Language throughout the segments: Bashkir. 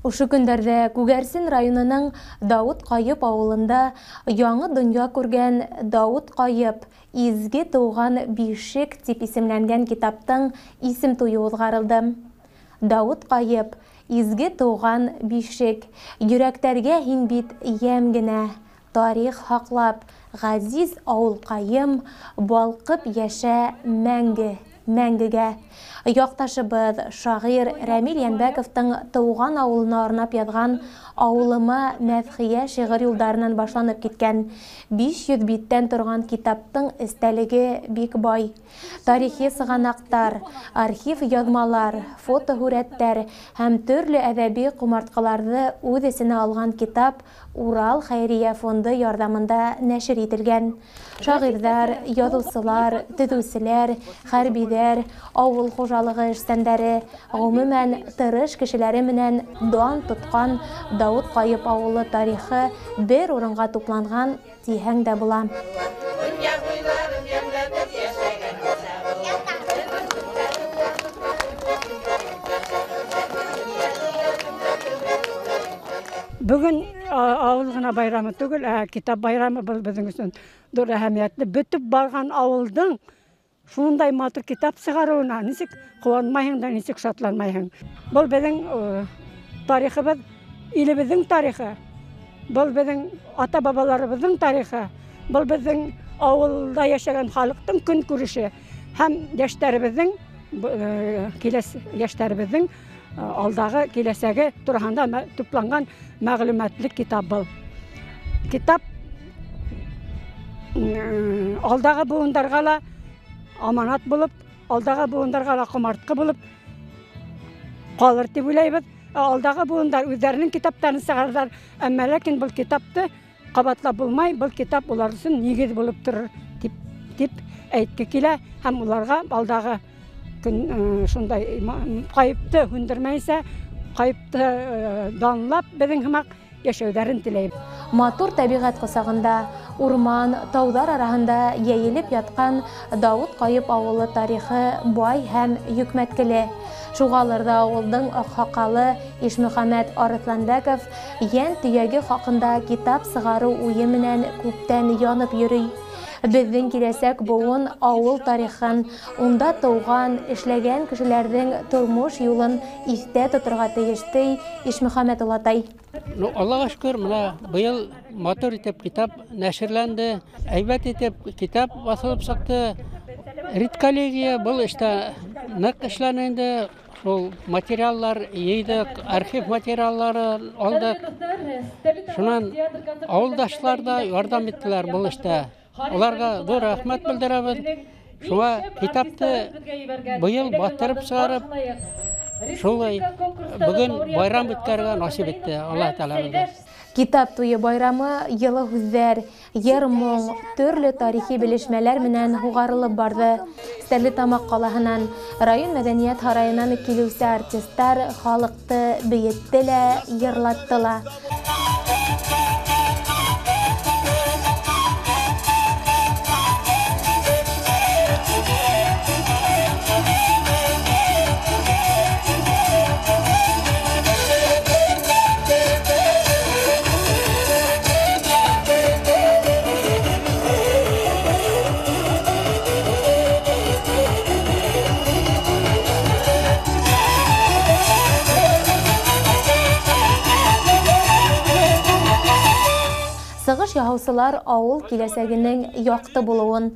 Ошо көндәрҙә Күгәрсен районының Дауыт Ҡайып ауылында яңы донъя күргән Дауыт Ҡайып «Изге тыуған бишек» тип исемләнгән китаптың исем туйы уҙғарылды. Дауыт Ҡайып, изге тыуған бишек, йөрәктәргә һин бит йәм генә, тарих һаҡлап, ғәзиз ауылҡайым, балҡып йәшә мәңге, мәңгегә. Яҡташыбыҙ, шағир Рәмил Йәнбәковтың тыуған ауылына арнап яҙған «Ауылыма мәҙхиә» шиғыр юлдарынан башланып киткән 500 биттән торған китаптың эстәлеге бик бай. Тарихи сығанаҡтар, архив яҙмалар, фотоһүрәттәр һәм төрлө әҙәби ҡомартҡыларҙы үҙ эсенә алған китап Урал хәйриә фонды ярҙамында нәшер ителгән. Шағирҙар, яҙыусылар, төҙөүселәр, хәрбиҙәр, ауыл хужалығы эшсәндәре, ғөмүмән, тырыш кешеләре менән дан тотҡан Дауыт Ҡайып ауылы тарихы бер урынға тупланған тиһәң дә була. Бөгөн ауыл ғына байрамы түгел, ә китап байрамы был беҙҙең өсөн ҙур әһәмиәтле. Бөтөп барған ауылдың шундай матур китап сығарыуына нисек ҡыуанмайһың да, нисек шатланмайһың. Был беҙҙең тарихыбыҙ, илебеҙҙең тарихы, был беҙҙең ата-бабаларыбыҙҙың тарихы, был беҙҙең ауылда йәшәгән халыҡтың көнкүреше һәм йәштәребеҙҙең йәштәребеҙҙең алдағы киләсәге тураһында тупланған мәғлүмәтле китап был. Китап алдағы быуындарға ла аманат булып, алдағы быуындарға ла ҡомартҡы булып ҡалыр тип уйлайбыҙ. Алдағы быуындар үҙҙәренең китаптарын сығарҙар, әммә ләкин был китапты ҡабатлап булмай, был китап улар өсөн нигеҙ булып торор тип әйтке килә һәм уларға алдағы көн шундай ҡайыпты һүндермәйенсә, ҡайыпты данлап беҙҙең һымаҡ йәшәүҙәрен теләйем. Матур тәбиғәт ҡосағында, урман, тауҙар араһында йәйелеп ятҡан Дауыт Ҡайып ауылы тарихы бай һәм йөкмәткеле. Шуғалыр ҙа ауылдың аҡһаҡалы Ишмөхәмәт Арыҫланбәков йән төйәге хаҡында китап сығарыу уйы менән күптән янып йөрөй. Беҙҙең киләсәк быуын ауыл тарихын, унда тыуған, эшләгән кешеләрҙең тормош юлын иҫтә тоторға тейеш, ти Ишмөхәмәт олатай. Ну, Аллаға шөкөр, мына быйыл матур итеп китап нәшерләнде, әйбәт итеп китап баҫылып сыҡты. Редколлегия был эштә ныҡ эшләне инде, шул материаллар йыйҙыҡ, архив материаллары алдыҡ. Шунан ауылдашлар да ярҙам иттеләр был эштә. Уларға ҙур рәхмәт белдерәбеҙ. Шуға китапты быйыл баҫтырып сығарып, шулай бөгөн байрам үткәрергә насип итте Аллаһ Тәғәлә беҙгә. Китап туйы байрамы йылы һүҙҙәр, йыр-моң, төрлө тарихи белешмәләр менән һуғарылып барҙы. Стәрлетамаҡ ҡалаһынан, район мәҙәниәт һарайынан килеүсе артистар халыҡты бейетте лә, йырлатты ла. Сығыш яһаусылар ауыл киләсәгенең яҡты булыуын,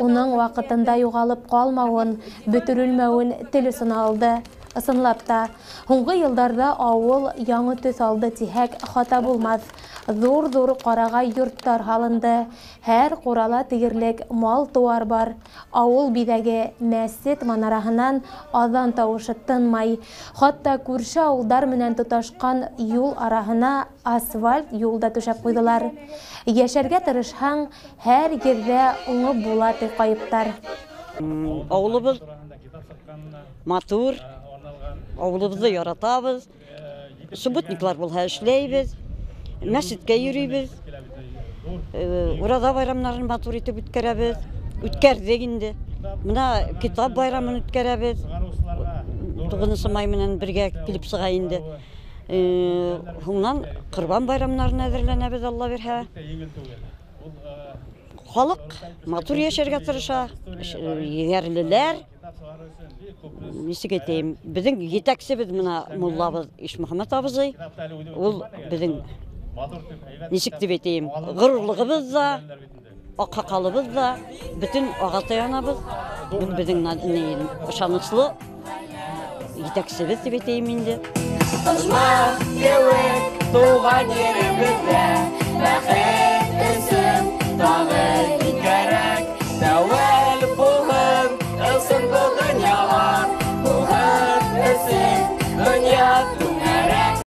уның ваҡытында юғалып ҡалмауын, бөтөрөлмәүен тел осона алды. Ысынлап та, һуңғы йылдарҙа ауыл яңы төҫ алды тиһәк хата булмаҫ. Ҙур-ҙур ҡарағай йорттар һалынды, һәр ҡурала тиерлек мал-тыуар бар. Ауыл биҙәге мәсет манараһынан аҙан тауышы тынмай. Хатта күрше ауылдар менән тоташҡан юл араһына асфальт юл да түшәп ҡуйҙылар. Йәшәргә тырышһаң, һәр ерҙә уңып була, ти ҡайыптар. Ауылыбыҙ матур, ауылыбыҙҙы яратабыҙ. Субботниклар булһа эшләйбеҙ, мәсеткә йөрөйбөҙ, ураҙа байрамдарын матур итеп үткәрәбеҙ, үткәрҙек инде. Мына китап байрамын үткәрәбеҙ, 9 май менән бергә килеп сыға инде. Һуңынан Ҡорбан байрамнарына әҙерләнәбеҙ, Алла бирһә. Халыҡ матур йәшәргә тырыша, егәрлеләр. Нисек әйтәйем, беҙҙең етәксебеҙ мына муллабыҙ Ишмөхәмәт абзый, ул беҙҙең, нисек тип әйтәйем, ғорурлығыбыҙ ҙа, аҡһаҡалыбыҙ ҙа, бөтөн ағатай анабыҙ, ул беҙҙең ышаныслы етәксебеҙ тип әйтәйем инде. Ожмах кеүек тыуған еребеҙҙә.